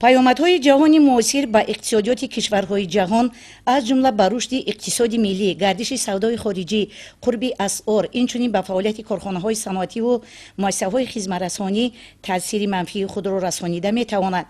Паёмадҳои ҷаҳони муосир ба иқтисодиёти кишварҳои ҷаҳон, аз ҷумла ба рушди иқтисоди миллӣ, гардиши савдои хориҷӣ, қурби асъор, инчунин ба фаъолияти корхонаҳои саноативу муассисаҳои хизматрасонӣ таъсири манфии худро расонида метавонад.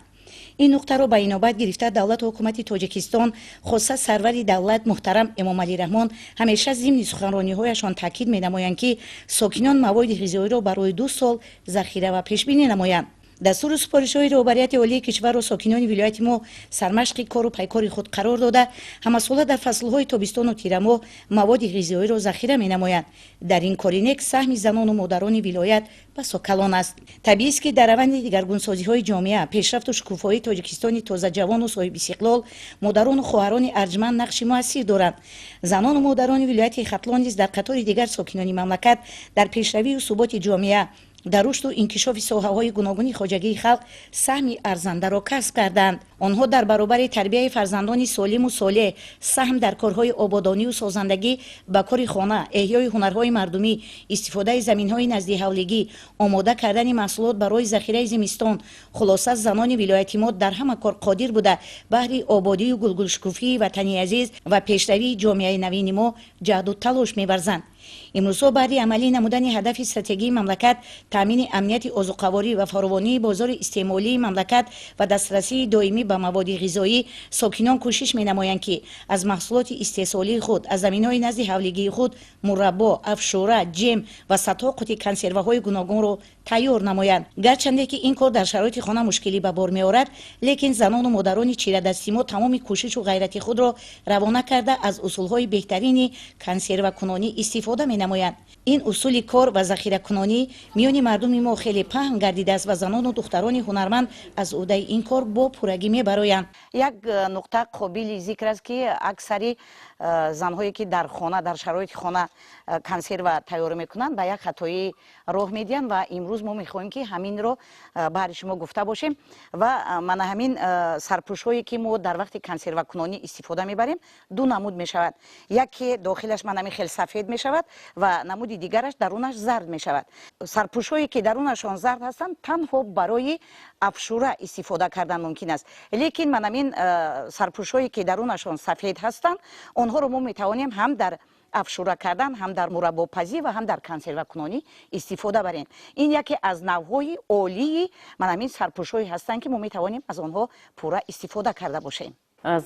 Ин нуқтаро ба инобат гирифта, давлату ҳукумати Тоҷикистон, хоса сарвари давлат муҳтарам Эмомалӣ Раҳмон, ҳамеша зимни суханрониҳояшон таъкид менамоянд, ки сокинон маводи ғизоиро барои 2 сол захира ва пешбинӣ намоянд. Дастуру супоришҳои роҳбарияти олии кишварро сокинони вилояти мо сармашқи кору пайкори худ қарор дода, ҳамасола дар фаслҳои тобистону тирамоҳ маводи ғизоиро захира менамоянд. Дар ин кори нек саҳми занону модарони вилоят басо калон аст. Табиист, ки дар раванди дигаргунсозиҳои ҷомеа, пешрафту шукуфоии Тоҷикистони тозаҷавону соҳибистиқлол модарону хоҳарони арҷманд нақши муассир доранд. Занону модарони вилояти Хатлон низ дар қатори дигар сокинони мамлакат дар пешравию суботи ҷомеа, дар рушду инкишофи соҳаҳои гуногуни хоҷагии халқ саҳми арзандаро касб карданд. Онҳо дар баробари тарбияи фарзандони солиму солеҳ, саҳм дар корҳои ободонию созандагӣ, ба кори хона, эҳёи ҳунарҳои мардумӣ, истифодаи заминҳои наздиҳавлигӣ, омода кардани маҳсулот барои захираи зимистон, хулоса, занони вилояти мо дар ҳама кор қодир буда, баҳри ободию гулгулшукуфии ватани азиз ва пешравии ҷомеаи навини мо ҷаҳду талош меварзанд. Имрӯзҳо баъди амалӣ намудани ҳадафи стратегии мамлакат, таъмини амнияти озуқаворӣ ва фаровонии бозори истеъмолии мамлакат ва дастрасии доимӣ ба маводи ғизоӣ, сокинон кӯшиш менамоянд, ки аз маҳсулоти истеҳсолии худ, аз заминҳои назди ҳавлигии худ мураббо, афшура, ҷем ва садҳо қути консерваҳои гуногунро тайёр намоянд. Гарчанде ки ин кор дар шароити хона мушкилӣ ба бор меорад, лекин занону модарони чирадасти мо тамоми кӯшишу ғайрати худро равона карда, аз усулҳои беҳтарини консервакунонӣ истифода менамоянд. Ин усули кор ва захиракунонӣ миёни мардуми мо хеле паҳн гардидааст ва занону духтарони ҳунарманд аз ӯҳдаи ин кор бо пуррагӣ мебароянд. Як нуқта қобили зикр аст, ки аксари занҳое, ки дар хона, дар шароити хона консерва тайёр мекунанд, ба як хатоӣ роҳ медиҳанд ва имрӯз мо мехоҳем, ки ҳаминро баҳри шумо гуфта бошем. Ва мана ҳамин сарпӯшҳое, ки мо дар вақти консервакунонӣ истифода мебарем, ду намуд мешавад: яке дохилаш мана ҳамин хел сафед мешавад ва намуди дигараш дарунаш зард мешавад. Сарпӯшҳое, ки дарунашон зард ҳастанд, танҳо барои афшура истифода кардан мумкин аст, лекин мана ҳамин сарпӯшҳое, ки дарунашон сафед ҳастанд, онҳоро мо метавонем ҳам дар афшура кардан, ҳам дар мураббопазӣ ва ҳам дар консервакунонӣ истифода барем. Ин яке аз навъҳои олии мана ҳамин сарпӯшҳое ҳастанд, ки мо метавонем аз онҳо пурра истифода карда бошем. Аз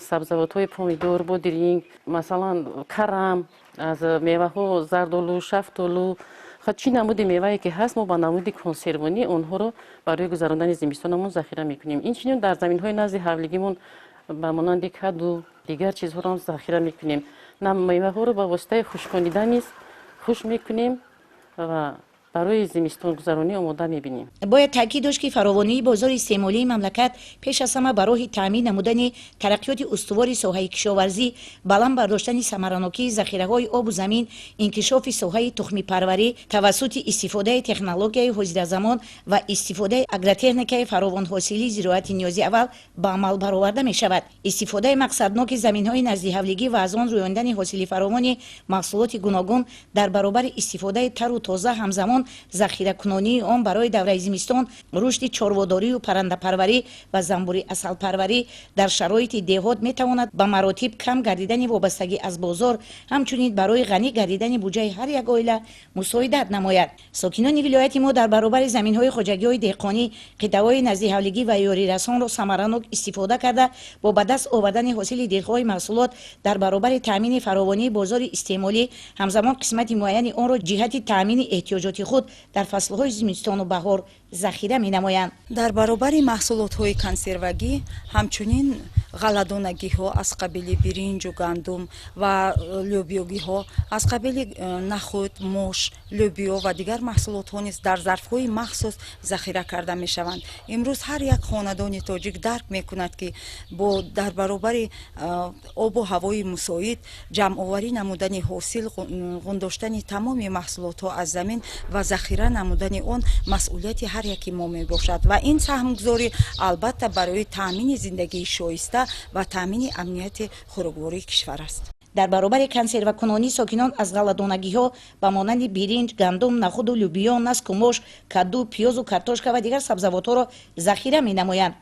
сабзавотҳои помидор, бодиринг, масалан, карам, аз меваҳо зардолу, шафтолу, чӣ намуди мевае ки ҳаст, мо ба намуди консервонӣ онҳоро барои гузарондани зимистонамон захира мекунем. Инчунин дар заминҳои назди ҳавлигимон ба монанди каду, дигар чизҳоро захира мекунем. Меваҳоро ба воситаи хушконида низ хушк мекунем ва барои зимистонгузаронӣ омода мебинем. Бояд таъкид дошт, ки фаровонии бозори истеъмолии мамлакат пеш аз ҳама ба роҳи таъмин намудани тараққиёти устувори соҳаи кишоварзӣ, баланд бардоштани самаранокии захираҳои обу замин, инкишофи соҳаи тухмипарварӣ тавассути истифодаи технологияи ҳозиразамон ва истифодаи агротехникаи фаровонҳосилии зироати ниёзи аввал ба амал бароварда мешавад. Истифодаи мақсадноки заминҳои наздиҳавлигӣ ва аз он рӯёндани ҳосили фаровони маҳсулоти гуногун дар баробари истифодаи тару тоза, ҳамзамон захиракунонии он барои давраи зимистон, рушди чорводорию паррандапарварӣ ва занбури асалпарварӣ дар шароити деҳот метавонад ба маротиб кам гардидани вобастагӣ аз бозор, ҳамчунин барои ғанӣ гардидани буҷаи ҳар як оила мусоидат намояд. Сокинони вилояти мо дар баробари заминҳои хоҷагиҳои деҳқонӣ, қитъаҳои наздиҳавлигӣ ва ёрирасонро самаранок истифода карда, бо ба даст овардани ҳосили дилхоҳи маҳсулот дар баробари таъмини фаровонии бозори истеъмолӣ, ҳамзамон қисмати муайяни онро ҷиҳати таъмини эҳтиёҷоти худ дар фаслҳои зимистону баҳор захира менамоянд. Дар баробари маҳсулотҳои консервагӣ ҳамчунин ғалладонагиҳо аз қабили биринҷу гандум ва лӯбиёгиҳо аз қабили нахӯд, мош, лӯбиё ва дигар маҳсулотҳо низ дар зарфҳои махсус захира карда мешаванд. Имрӯз ҳар як хонадони тоҷик дарк мекунад, ки бо дар баробари обу ҳавои мусоид ҷамъоварӣ намудани ҳосил, ғундоштани тамоми маҳсулотҳо аз замин ва захира намудани он масъулияти ҳар яки мо мебошад ва ин саҳмгузорӣ албатта барои таъмини зиндагии шоиста ва таъмини амнияти хӯроквории кишвар аст. Дар баробари консервакунонӣ сокинон аз ғалладонагиҳо ба монанди биринҷ, гандум, нахуду лӯбиё, наску мош, каду, пиёзу картошка ва дигар сабзавотҳоро захира менамоянд.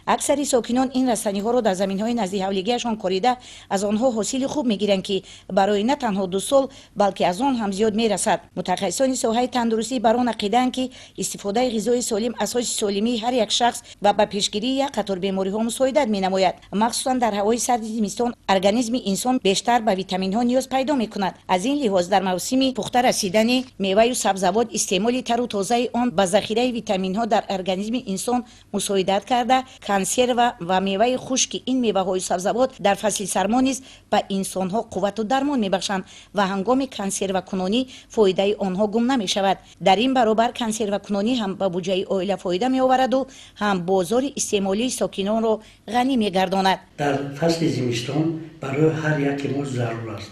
Аксари сокинон ин растаниҳоро дар заминҳои назди ҳавлигиашон корида, аз онҳо ҳосили хуб мегиранд, ки барои на танҳо 2 сол, балки аз он ҳам зиёд мерасад. Мутахассисони соҳаи тандурустӣ бар он ақидаанд, ки истифодаи ғизои солим асоси солимии ҳар як шахс ва ба пешгирии як қатор бемориҳо мусоидат менамояд. Махсусан дар ҳавои сарди зимистон организми инсон бештар ба витаминҳо ниёз пайдо мекунад. Аз ин лиҳоз дар мавсими пухта расидани меваю сабзавот истеъмоли тару тозаи он ба захираи витаминҳо дар организми инсон мусоидат карда, консерва ва меваи хушки ин меваҳои сабзавот дар фасли сармо низ ба инсонҳо қуввату дармон мебахшанд ва ҳангоми консервакунонӣ фоидаи онҳо гум намешавад. Дар ин баробар консервакунонӣ ҳам ба буҷаи оила фоида меовараду ҳам бозори истеъмолии сокинонро ғанӣ мегардонад. Дар фасли зимистон барои ҳар яке мо зарур аст.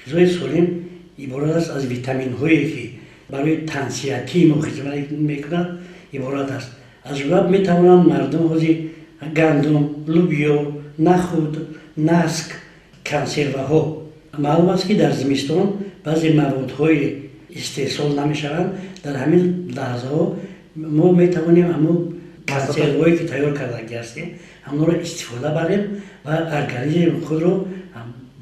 Ғизои солим иборат аст аз витаминҳое, ки барои тансиҳатии мо хизмат мекунад, иборат аст. Аз ҷумла метавонанд мардум ҳозир гандум, лубиё, нахуд, наск, консерваҳо. Маълум аст, ки дар зимистон баъзе маводҳои истеҳсол намешаванд. Дар ҳамин лаҳзаҳо мо метавонем ҳамун консервҳое, ки тайёр кардагӣ ҳастем, ҳамонро истифода барем ва организми худро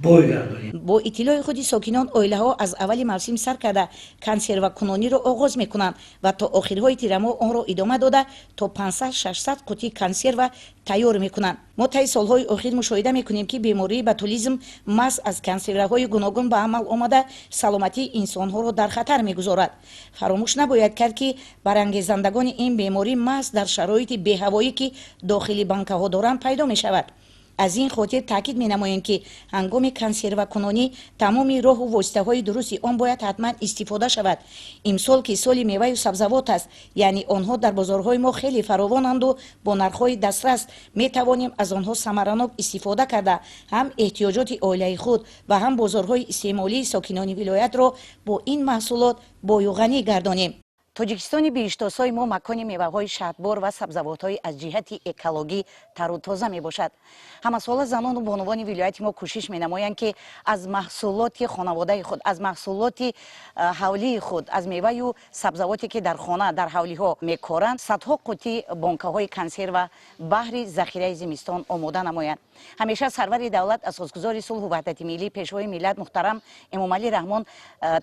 бой гардонем. Бо иттилои худи сокинон, оилаҳо аз аввали мавсим сар карда консервакунониро оғоз мекунанд ва то охирҳои тирамоҳ онро идома дода, то 500-600 қутӣ консерва тайёр мекунанд. Мо таи солҳои охир мушоҳида мекунем, ки бемории ботулизм маҳз аз консерваҳои гуногун ба амал омада, саломатии инсонҳоро дар хатар мегузорад. Фаромӯш набояд кард, ки барангезандагони ин беморӣ маҳз дар шароити беҳавоӣ, ки дохили банкаҳо доранд, пайдо мешавад. Аз ин хотир таъкид менамоем, ки ҳангоми консервакунонӣ тамоми роҳу воситаҳои дурусти он бояд ҳатман истифода шавад. Имсол, ки соли меваю сабзавот аст, яъне онҳо дар бозорҳои мо хеле фаровонанду бо нархҳои дастрас, метавонем аз онҳо самаранок истифода карда, ҳам эҳтиёҷоти оилаи худ ва ҳам бозорҳои истеъмолии сокинони вилоятро бо ин маҳсулот бою ғанӣ гардонем. Тоҷикистони биҳиштосои мо макони меваҳои шаҳдбор ва сабзавотҳои аз ҷиҳати экологӣ тару тоза мебошад. Ҳамасола занону бонувони вилояти мо кӯшиш менамоянд, ки аз маҳсулоти хонаводаи худ, аз маҳсулоти ҳавлии худ, аз меваю сабзавоте, ки дар хона, дар ҳавлиҳо мекоранд, садҳо қутӣ бонкаҳои консерва баҳри захираи зимистон омода намоянд. Ҳамеша сарвари давлат, асосгузори сулҳу ваҳдати миллӣ, пешвои миллат муҳтарам Эмомалӣ Раҳмон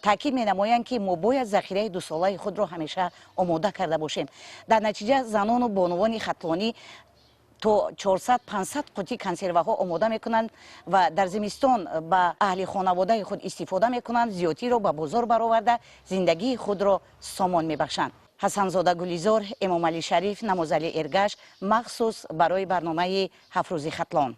таъкид менамоянд, ки мо бояд захираи дусолаи худро ҳамеша омода карда бошем. Дар натиҷа занону бонувони хатлонӣ то 400-500 қутӣ консерваҳо омода мекунанд ва дар зимистон ба аҳли хонаводаи худ истифода мекунанд, зиёдтиро ба бозор бароварда, зиндагии худро сомон мебахшанд. Ҳасанзода Гулизор, Эмомалӣ Шариф, Намозалӣ Эргаш, махсус барои барномаи «Ҳафрӯзи Хатлон».